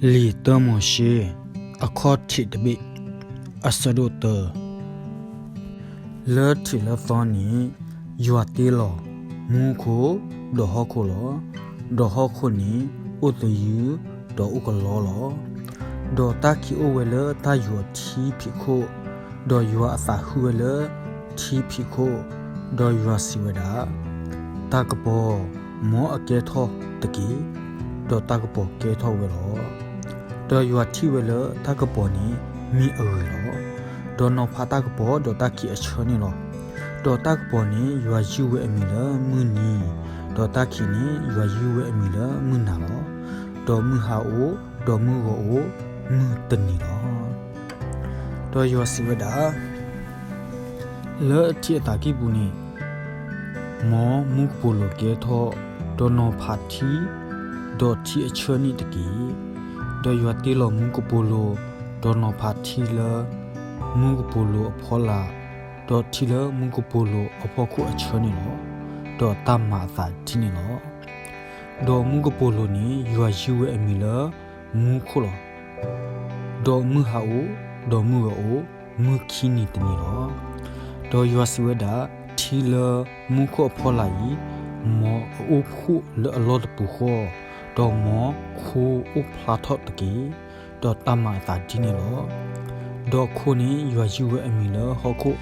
လံာ်တၢမိၤၡ့ အခီၣ်ထံးတဘ့ၣ်, အဆၢဒိၣ်တၢ, လၢထံးလၢသီန့ၣ် ယွၤတ့လီၤမူခိၣ်ဒီးဟီၣ်ခိၣ်လီၤ. ဒီးဟီၣ်ခိၣ်န့ၣ်အိၣ်သယုၢ်ဒီးအိၣ်ကလီလီၤ. ဒီးတၢ်ခံးအိၣ်ဝဲလၢတၢ်ယူၤအထံဖံးခိၣ်, ဒီးယွၤအသးဟုၣ်ဝဲလၢထံဖံးခိၣ်, ဒီးယွၤစံးဝဲဒၣ်, တၢ်ကပီၤ, မ်အကဲထီၣ်တက့ၢ်. ဒီးတၢ်ကပီၤကဲထီၣ်ဝဲလီၤ. ဒီးယွၤထံၣ်ဝဲလၢတၢ်ကပီၤန့ၣ်မ့ၢ်အဂ့ၤလီၤ. ဒီးနီၤဖးတၢ်ကပီၤဒီးတၢ်ခံးအဆၢန့ၣ်လီၤ. ဒီးတၢ်ကပီၤန့ၣ်ယွၤယုၢ်ဝဲအမံၤလၢမုၢ်နံၤ, ဒီးတၢ်ခံးန့ၣ်ယွၤယုၢ်ဝဲအမံၤလၢမုၢ်နၤလီၤ. ဒီးမုၢ်ဟါအိၣ်, ဒီးမုၢ်ဂီၤအိၣ်, မုၢ်တနံၤလီၤ. ဒီးယွၤစံးဝဲဒၣ်, လၢထံးအသးကံၢ်ပူၤန့ၣ်, မ်မူကပိာ်လိၤကဲထီၣ်, ဒီးနီၤဖးထံ, ဒီးထံးအဆၢန့ၣ်တက့ၢ်. ဒီးယွၤတ့လီၤမူကပိာ်လိၤ, ဒီးနီၤဖးထံလၢမူကပိာ်လိၤအဖီလာ်, ဒီးထံလၢမူကပိာ်လိၤအဖီခိၣ်အဆၢန့ၣ်လီၤ. ဒီးတၢ်မၤအသးဒ်န့ၣ်လီၤ. ဒီးမူကပိာ်လိၤန့ၣ် ယွၤယုၢ်ဝဲအမံၤလၢမူခိၣ်လီၤ. ဒီးမုၢ်ဟါအိၣ်, ဒီးမုၢ်ဂီၤအိၣ်, မုၢ်ခံနံၤတနံၤလီၤ. ဒီးယွၤစံးဝဲဒၣ်, ထံလၢမူခိၣ်အဖီလာ်အံၤ, မ်အအိၣ်ဖှိၣ်လၢအလီၢ်တပူၤဃီ, ဒီးမ်ခိအိၣ်ဖျါထီၣ်တက့ၢ်. ဒီးတၢ်မၤအသးဒ်န့ၣ်လီၤ. ဒီးခိန့ၣ်ယွၤယုၢ်ဝဲအမံၤလၢဟီၣ်ခိၣ်,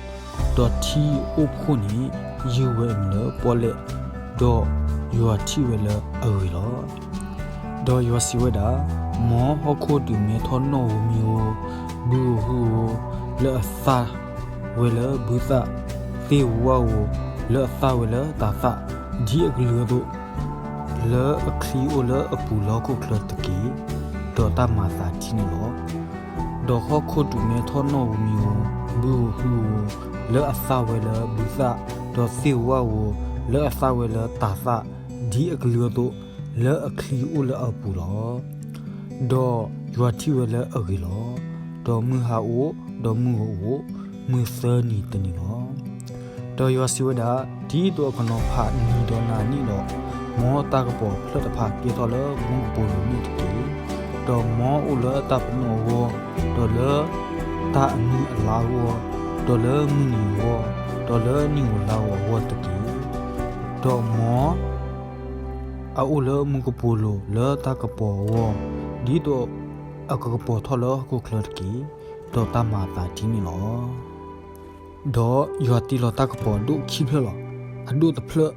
ဒီးထံအိၣ်ဖှိၣ်န့ၣ်ယုၢ်ဝဲအမံၤလၢပီၣ်လဲၣ်, ဒီးယွၤထံၣ်ဝဲလၢအဂ့ၤလီၤ. ဒီးယွၤစံးဝဲဒၣ်, မ်ဟီၣ်ခိၣ်ဒုးမဲထီၣ်နီၣ်ဧိၤမံၤဧိၤ, ဘုဧိၤဟုဧိၤ, လၢအသၣ်ဝဲလၢဘုသၣ်, သ့ၣ်ဧိၤဝၣ်ဧိၤ, လၢအသၣ်ဝဲလၢတၤသၣ်, ဒ်အကလုာ်အသိး, လၢအချံအိၣ်လၢအပူၤလၢဟီၣ်ခိၣ်ချၢတက့ၢ်. ဒီးတၢ်မၤအသးဒ်န့ၣ်လီၤ. ဒီးဟီၣ်ခိၣ်ဒုးမဲထီၣ်နီၣ်ဧိၤမံၤဧိၤ, ဘုဧိၤဟုဧိၤ, လၢအသၣ်ဝဲလၢဘုသၣ်, ဒီးသ့ၣ်ဧိၤဝၣ်ဧိၤ, လၢအသၣ်ဝဲလၢတၤသၣ်, ဒ်အကလုာ်အသိး, လၢအချံအိၣ်လၢအပူၤလီၤ. ဒီးယွၤထံၣ်ဝဲလၢအဂ့ၤလီၤ. ဒီးမုၢ်ဟါအိၣ်, ဒီးမုၢ်ဂီၤအိၣ်, မုၢ်သၢနံၤတနံၤလီၤ. ဒီးယွၤစံးဝဲဒၣ်, ဒ်သိးအကနီၤဖးနံၤဒီးနၤန့ၣ်ဒီး, မ်တၢ်ကပီၤဖျၢၣ်တဖၣ်ကဲထီၣ်လၢမူကပိာ်လိၤန့ၣ်တက့ၢ်. ဒီးမ်အိၣ်လၢတၢ်ပနီၣ်အဂီၢ်, ဒီးလၢတၢ်အမုၢ်အလါအဂီၢ်, ဒီးလၢမုၢ်နံၤအဂီၢ်, ဒီးလၢနံၣ်ဧိၤလါဧိၤအဂီၢ်တက့ၢ်. ဒီးမ်အအိၣ်လၢမူကပိာ်လိၤလၢတၢ်ကပီၤအဂီၢ်, ဒ်သိးအကကပီၤထီၣ်လၢဟီၣ်ခိၣ်ချၢတက့ၢ်. ဒီးတၢ်မၤအသးဒ်န့ၣ်လီၤ. ဒီးယွၤတ့လီၤတၢ်ကပီၤဒိၣ်ခံဖျၢၣ်လီၤ. အဒိၣ်တဖျၢၣ်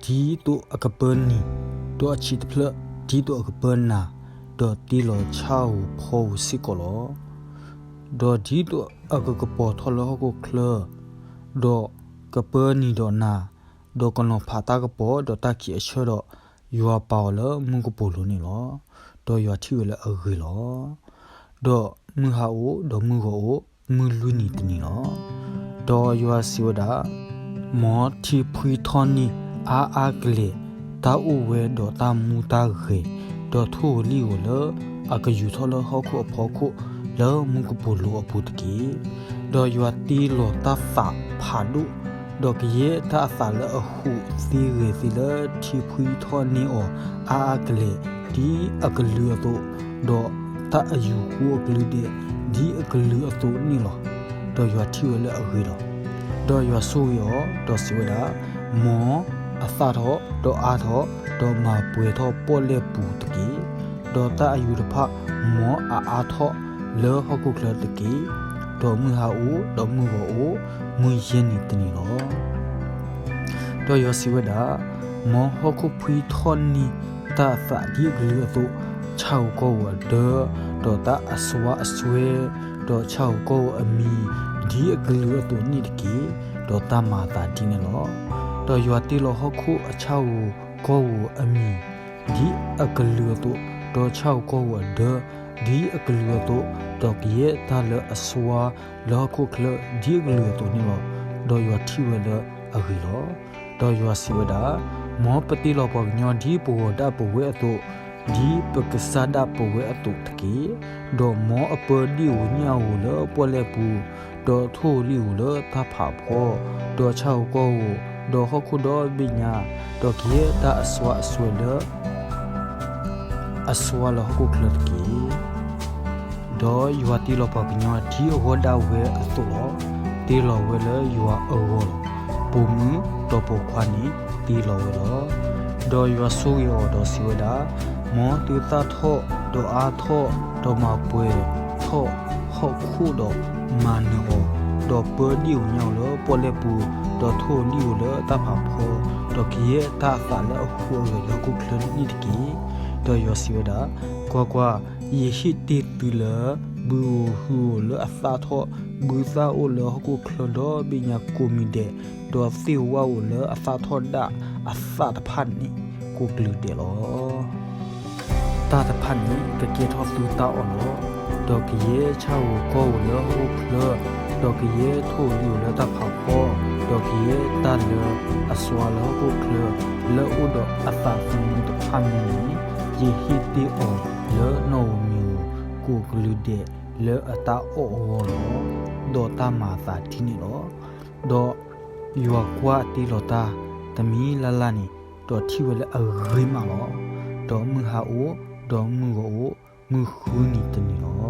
ဒ်သိးအကပၢနံၤ, ဒီးအဆံးတဖျၢၣ်ဒ်သိးအကပၢနၤ, ဒီးတ့လီၤဆၣ်ဧိၤဖီဧိၤစ့ၢ်ကီးလီၤ. ဒီးဒ်သိးအကကပီၤထီၣ်လၢဟီၣ်ခိၣ်ချၢ, ဒီးကပၢနံၤဒီးနၤ, ဒီးကနီၤဖးတၢ်ကပီၤဒီးတၢ်ခံးအဆၢဒီး, ယွၤပာ်အီၤလၢမူကပိာ်လိၤန့ၣ်လီၤ. ဒီးယွၤထံၣ်ဝဲလၢအဂ့ၤလီၤ. ဒီးမုၢ်ဟါအိၣ်, ဒီးမုၢ်ဂီၤအိၣ်, မုၢ်လွံၢ်နံၤတနံၤလီၤ. ဒီးယွၤစံးဝဲဒၣ်, မ်ထံဖှံထီၣ်န့ၢ်အါအါကလဲာ်, တၢ်အိၣ်ဝဲဒီးတၢ်မူတၢ်ဂဲၤ, ဒီးထိၣ်ဧိၤလံၣ်ဧိၤလၢအကယူၤထီၣ်လၢဟီၣ်ခိၣ်အဖီခိၣ်, လၢမူကပိာ်လိၤအပူၤတက့ၢ်. ဒီးယွၤတ့လီၤတၢ်သးဖးဒိၣ်, ဒီးကယဲၢ်တၢ်အသးလၢအဟူးသ့ဂဲၤသ့လၢထံဖှံထီၣ်န့ၢ်အီၤအါအါကလဲာ်, ဒ်အကလုာ်အသိး, ဒီးတၢ်အယူၤဃိအကလုာ်ဒဲး, ဒ်အကလုာ်အသိးန့ၣ်လီၤ. ဒီးယွၤထံၣ်ဝဲလၢအဂ့ၤလီၤ. ဒီးယွၤဆိၣ်ဂ့ၤအီၤ, ဒီးစံးဝဲဒၣ်, မ်အသၣ်ထီၣ်, ဒီးအါထီၣ်, ဒီးမၤပှဲၤထီၣ်ပီၣ်လဲၣ်ပူၤတက့ၢ်. ဒီးတၢ်အယူၤတဖၣ်, မ်အအါထီၣ်လၢဟီၣ်ခိၣ်ချၢတက့ၢ်. ဒီးမုၢ်ဟါအိၣ်, ဒီးမုၢ်ဂီၤအိၣ်, မုၢ်ယဲၢ်နံၤတနံၤလီၤ. ဒီးယွၤစံးဝဲဒၣ်, မ်ဟီၣ်ခိၣ်ဖှံထီၣ်န့ၢ်တၢ်အသးဒ်အကလုာ်အသိး, ဆၣ်ဧိၤကီၢ်ဧိၤအဒၢ, ဒီးတၢ်အစွါအစွဲ, ဒီးဆၣ်ဧိၤကီၢ်ဧိၤအမံၤ, ဒ်အကလုာ်အသိးန့ၣ်တက့ၢ်. ဒီးတၢ်မၤအသးဒ်န့ၣ်လီၤ. ဒီးယွၤတ့လီၤဟီၣ်ခိၣ်အဆၣ်ဧိၤကီၢ်ဧိၤအမံၤ, ဒ်အကလုာ်အသိး, ဒီးဆၣ်ဧိၤကီၢ်ဧိၤအဒၢ, ဒ်အကလုာ်အသိး, ဒီးကယဲၢ်တၢ်လၢအစွါလၢဟီၣ်ခိၣ်ချၢ, ဒ်အကလုာ်အသိးန့ၣ်လီၤ. ဒီးယွၤထံၣ်ဝဲလၢအဂ့ၤလီၤ. ဒီးယွၤစံးဝဲဒၣ်, မ်ပတ့လီၤပှၤကညီဒ်ပဂီၤဒၣ်ပဝဲအသိး, ဒ်ပကစၢ်ဒၣ်ပဝဲအသိးတက့ၢ်. ဒီးမ်အပၢဒ့ၣ်ဧိၤညၣ်ဧိၤလၢပီၣ်လဲၣ်ပူၤ, ဒီးထိၣ်ဧိၤလံၣ်ဧိၤလၢတၢ်ဖးဖီ, ဒီးဆၣ်ဧိၤကီၢ်ဧိၤ, ဒီးဟီၣ်ခိၣ်ဒီဘ့ၣ်ညါ, ဒီးကယဲၢ်တၢ်အစွါအစွဲလၢ အစွါလၢဟီၣ်ခိၣ်ချၢတက့ၢ်. ဒီးယွၤတ့လီၤပှၤကညီဒ်အဂီၢ်ဒၣ်ဝဲအသိးလီၤ. တ့လီၤဝဲလၢယွၤအဂီၢ်လီၤ. ပိာ်မုၣ်ဒီးပိာ်ခွါန့ၣ်တ့လီၤဝဲလီၤ. ဒီးယွၤဆိၣ်ဂ့ၤအီၤဒီးစံးဝဲဒၣ်, မ်သုသၣ်ထီၣ်, ဒီးအါထီၣ်, ဒီးမၤပှဲၤထီၣ်ဟီၣ်ခိၣ်ဒီးမၤနၢၤအီၤ, ဒီးပၢဒံၣ်ဧိၤညၣ်ဧိၤလၢပီၣ်လဲၣ်ပူၤ, ဒီးထိၣ်ဧိၤဒံၣ်ဧိၤလၢတၢ်ဖးဖီ, ဒီးကယဲၢ်တၢ်အသးလၢအဃုအဂဲၤလၢဟီၣ်ခိၣ်ချၢန့ၣ်တက့ၢ်. ဒီးယွၤစံးဝဲဒၣ်, ကွၢ်ကွၢ်, ယဟ့ၣ်တ့ၢ်သုလၢ ဘုဧိၤဟုဧိၤလၢအသၣ်ထီၣ်, ဘုသၣ်အိၣ်လၢဟီၣ်ခိၣ်ချၢဒီဘ့ၣ်ညါကိးမံၤဒဲး, ဒီးသ့ၣ်ဝၣ်ဧိၤလၢအသၣ်ထီၣ်ဒၣ်အသၣ်တဖၣ်န့ၣ် ကိးကလုာ်ဒဲးလီၤ. တၢ်တဖၣ်န့ၣ်ကကဲထီၣ်သုတၢ်အီၣ်လီၤ. ဒီးကယဲၢ်ဆၣ်ဧိၤကီၢ်ဧိၤလၢဟီၣ်ခိၣ်ချၢ, ဒီးကယဲၢ်ထိၣ်ဧိၤဒံၣ်ဧိၤလၢတၢ်ဖးဖီ, ဒီးကယဲၢ်တၢ်လၢအစွါလၢဟီၣ်ခိၣ်ချၢ, လၢအအိၣ်ဒီးအသးသမူတဖၣ်န့ၣ်, ယဟ့ၣ်တ့ၢ်အီၤလၢနီၣ်ဧိၤမံၤဧိၤ ကိးကလုာ်ဒဲးလၢအတၢ်အီၣ်အဂီၢ်လီၤ. ဒီးတၢ်မၤအသးဒ်န့ၣ်လီၤ. ဒီးယွၤကွၢ်တ့လီၤတၢ်တမံၤလၢ်လၢ်န့ၣ်, ဒီးထံၣ်ဝဲလၢအဂ့ၤမးလီၤ. ဒီးမုၢ်ဟါအိၣ်, ဒီးမုၢ်ဂီၤအိၣ်, မုၢ်ဃုနံၤတနံၤလီၤ.